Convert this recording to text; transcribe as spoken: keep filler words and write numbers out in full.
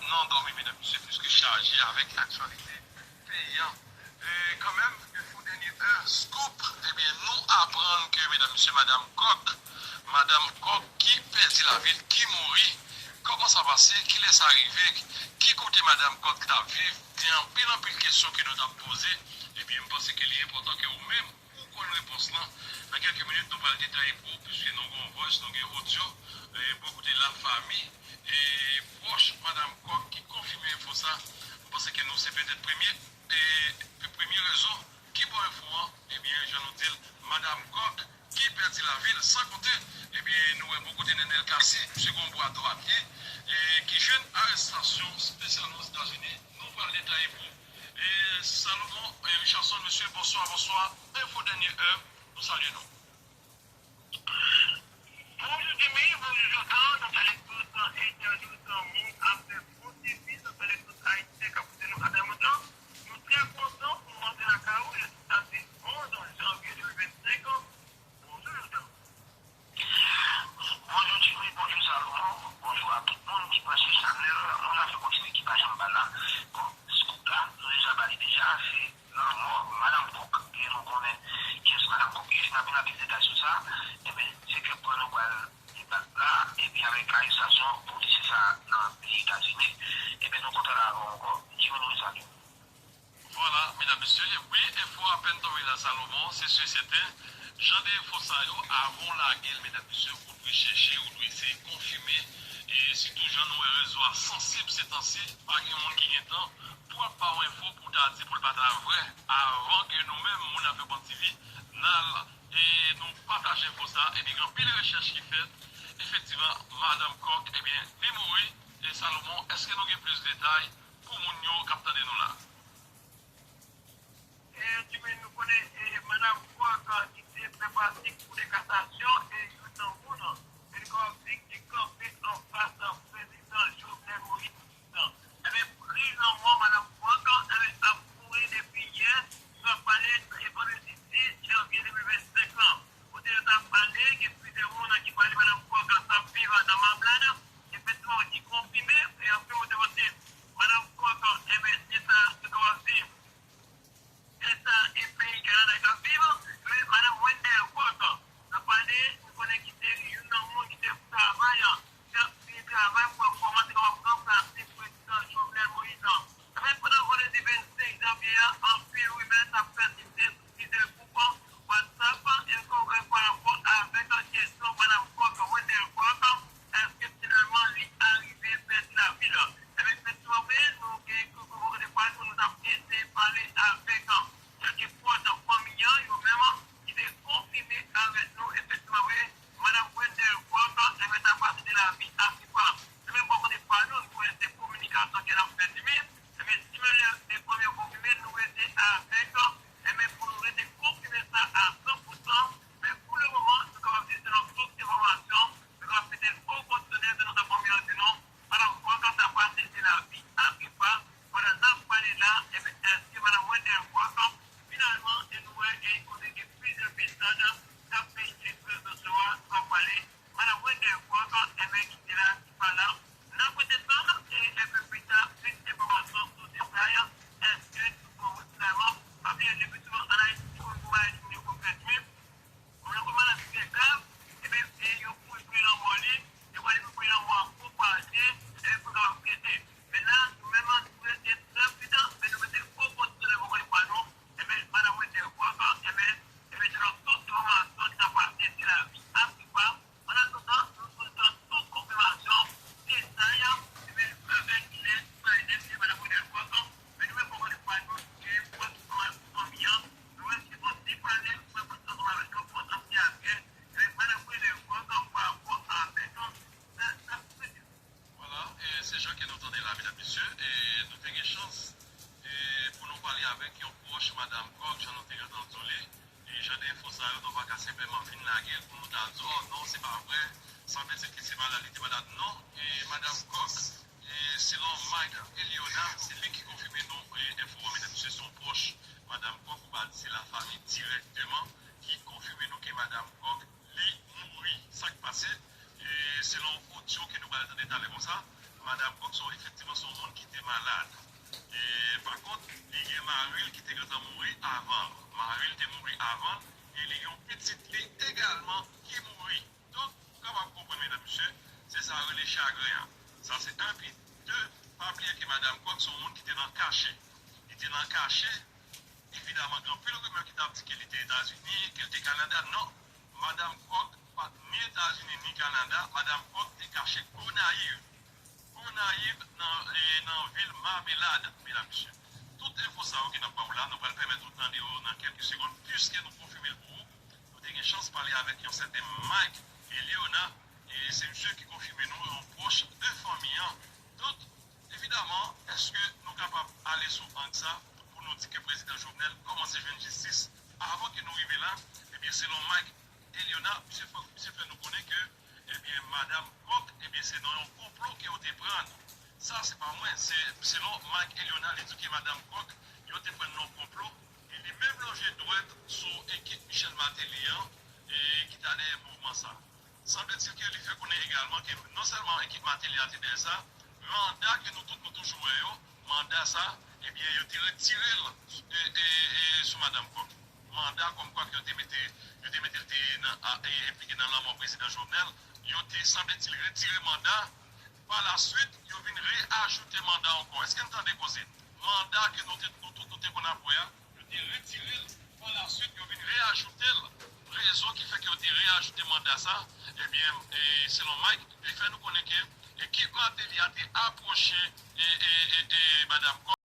Nan dòmi, medam, mesye, plis ke chaje avèk aktyalite peyi a. E kanmenm, enfo dènye è, scoop, ebyen, nou aprann ke, medam, mesye, Madam Kòk, Madam Kòk ki pèdi lavi l, ki mouri. Kòman sa pase? Kilè sa rive? Ki kote Madam Kòk t ap viv? Gen anpil, anpil kesyon ke nou t ap poze. Ebyen, m panse ke li enpòtan ke ou menm, ou konn repons lan. Nan kèlke minit, nou pral detaye pou ou, piske nou gen yon voice, nou gen odyo, e bò kote lafanmi, e pwòch Madam Kòk ki konfime enfo sa. M panse ke nou se petèt premye, e premye rezo ki ba w enfo an, ebyen, jan nou di l, Madam Kòk ki pèdi lavi l, san konte, ebyen, nou wè bò kote Nenel Cassy, segon bra dwat li, e ki jwenn arestasyon espesyalman Ozetazini, nou pral detaye pou ou. E Salomon, e Richardson, mesye, bonswa, bonswa. Enfo dènye è, nou salye nou. Bonjou Jimmy, bonjou Jotan, nou salye tout entènot moun ap fè bon depi, nou salye tout Ayisyen k ap koute nou atravè mond lan. Nou trè kontan pou nou rantre lakay ou jodi samdi onz janvye de mil vennsenk. Bonjou Jotan. Bonjou Jimmy, bonjou Salomon, bonjou a tout moun ki branche chanèl Moun Afè Kontinye ki pa janm pa la. Bon, scoop la, nou deja ba li deja, se lanmò Madam Kòk. E nou konnen kiyès Madam Kòk ye, n ap vin ak plis detay sou sa. Ebyen, se kèk pwen nou pral debat la, epi avèk arestasyon polisye sa nan peyi Etazini. Ebyen, nou kontan la avè w ankò. Jimmy, nou salye w. Vwala, medam, mesye, wi, enfo apèn tonbe la, Salomon, se si e sèten. Jan de enfo sa yo, avan w lage l, medam, mesye, ou dwe chèche, ou dwe eseye konfime. E sitou jan nou wè rezo a sansib se tansi, pa gen moun ki gen tan pou ap ba w enfo pou w ta di pou l pa ta vrè avan ke nou menm, Moun Afè Pòt T V, n al e nou pataje enfo sa. Epi gen anpil rechèch ki fèt. Efektivman, Madam Kòk, ebyen, li mouri. E Salomon, èske nou gen plis detay pou moun yo k ap tande nou la? E, Jimmy, nou konnen, e, Madam Kòk, ki te fè pati Kou de Kasasyon, e youn nan moun, e li kapab di ki kanpe anfas prezidan Jovenel Moïse. Ebyen, pri lanmò Madam Kòk, ebyen, ap kouri depi yè, nou ap pale, e vandredi dis janvye de mil vennsenk lan. Kote yo t ap pale, gen plizyè moun ki pale Madam Kòk t ap viv nan Mablad, efektivman, ki konfime, e anpil moun te panse Madam Kòk, ebyen, se sa, se sa w ap di. Eta e peyi Kanada k ap viv, men madanm Wendell Quark, n ap pale, nou konnen ki te youn nan moun ki te travay, ki ap fini travay pou kòmanse kapab ranplase prezidan Jovenel Moïse. Ebyen, pandan vandredi vennsenk janvye a, anpil rimè t ap pèsiste sou plizyè gwoup WhatsApp, e pa rapò avèk kesyon madanm Quark, Wendell Quark, èske finalman li arive pèdi lavi l? Ebyen, efektivman vre, nou gen kòmite pa nou, nou t ap eseye pale avèk kèk pwòch fanmi an, yo menm ki te konfime avèk nou, efektivman vre, madanm Wendell Quark, ebyen, t ap pase de lavi a Kiba. Nou menm bò kote pa nou, nou konnen se kominikasyon ke n ap fè, Jimmy. Ebyen, si nou lè se premye konfime, nou rete avèk, ebyen, pou nou rete konfime sa a san pou san, men pou le moman, nou kapab di selon tout enfòmasyon, nou kapab mete l o kondisyonèl, selon sa fanmi an di nou, madanm Quark sa pase de lavi a Kiba, pandan n ap pale la, ebyen, èske madanm Wendell Quark, finalman, e nou wè gen kote gen plizyè mesaj k ap peye sou rezo sosyo a, nou ap pale, madanm Wendell Quark, ebyen, ki te la, ki pa la. N ap rete tann, e, enpe pita, plis enfòmasyon sou detay, èske tout moun finalman, pa bliye, depi sou an Ayiti, pou nou bay li, pou nou fè twit, Moun nan konn maladi trè grav, ebyen, e yo kouri pou lanmò li, yo pral pou lanmò a pwopaje, e pou kapab trete. Men la, nou menm, nou rete trè pridan, men nou rete o kondisyonèl pou kòlèg pa nou, ebyen, madanm Wendell Quark, ebyen, ebyen, selon tout enfòmasyon ki ta pase, se lavi a Kiba. An atandan, nou sou tan tout konfimasyon, detay, ebyen, avèk kilès, Biden, e madanm Wendell Quark, men nou menm, bò kote pa nou, e pwòch fanmi an, nou menm ki sòti pale, nou menm pou nou ansanm avèk yon pòtansye afè, e madanm Wendell Quark pa rapò avèk sa k ap pase. Vwala, e se jan ke nou tande la, medam, mesye, e nou te gen chans, e pou nou pale avèk yon pwòch madanm Quark, jan nou te gentan di w li, e jan de enfo sa yo, nou pa ka senpleman vin lage l pou nou ta di, oh non, se pa vre, sa vle di ke se malad, li te malad. Non, e madanm Quark, e selon Mike Eliona, se li ki konfime nou, e enfo an, medam, mesye, se yon pwòch madanm Quark, ou pa di se lafanmi dirèkteman ki konfime nou ke madanm Quark, li mouri. Sa k pase, e selon odyo ke nou pral tande talè konsa, Madanm Kòk se efektivman se yon moun ki te malad. E, pa kont, li gen mari l ki te gentan mouri avan. Mari l te mouri avan, e li gen yon pitit li egalman ki mouri. Donk, ou kapab konprann, medam, mesye, se sa yo rele chagren an. Sa se en. Pi de, pa bliye ke Madanm Kòk se yon moun ki te nan kache. Li te nan kache, evidaman, gen anpil rimè ki t ap di ke li te Etazini, ke li te Kanada. Non, Madanm Kòk pa t ni Etazini ni Kanada. Madanm Kòk te kache Gonayiv. Gonayiv nan, e, nan vil Mamelad, medam, mesye. Tout enfo sa yo ke n ap ba w la, nou pral pèmèt ou tande yo nan kèlke segonn, piske nou konfime l pou ou. Nou te gen chans pale avèk yon sèten Mike Eliona, e se misye ki konfime nou yon pwòch de fanmi an. Donk, evidaman, èske nou kapab ale sou ang sa pou nou di ke prezidan Jovenel kòmanse jwenn jistis avan ke nou rive la? Ebyen, selon Mike Eliona, misye fè, misye fè nou konnen ke, ebyen, madanm Kòk, ebyen, se nan yon konplo ke yo te pran. Sa, se pa mwen, se selon Mike Eliona, li di ke madanm Kòk, yo te pran nan yon konplo, e li menm lonje dwèt sou ekip Michel Martelly an, e ki ta dèyè mouvman sa. Sanble-t-il ke li fè konnen egalman ke non sèlman ekip Martelly a te dèyè sa, manda ke nou tout nou toujou wè yo, manda sa, ebyen, yo te retire l, e, e, e, sou madanm Kòk. Manda kòmkwa ke yo te mete, yo te mete l te nan, a, e, enplike nan lanmò prezidan Jovenel, yo te, sanble-t-il, retire manda. Pa la swit, yo vin reajoute manda ankò. Èske n tande koze? Manda ke nou te, nou tout nou te konn ap wè a, yo te retire l. Pa la swit, yo vin reajoute l. Rezon ki fè ke yo te reajoute manda sa, ebyen, e, selon Mike, li fè nou konnen ke ekip Martelly a te apwoche, e, e, e, e, madanm Kòk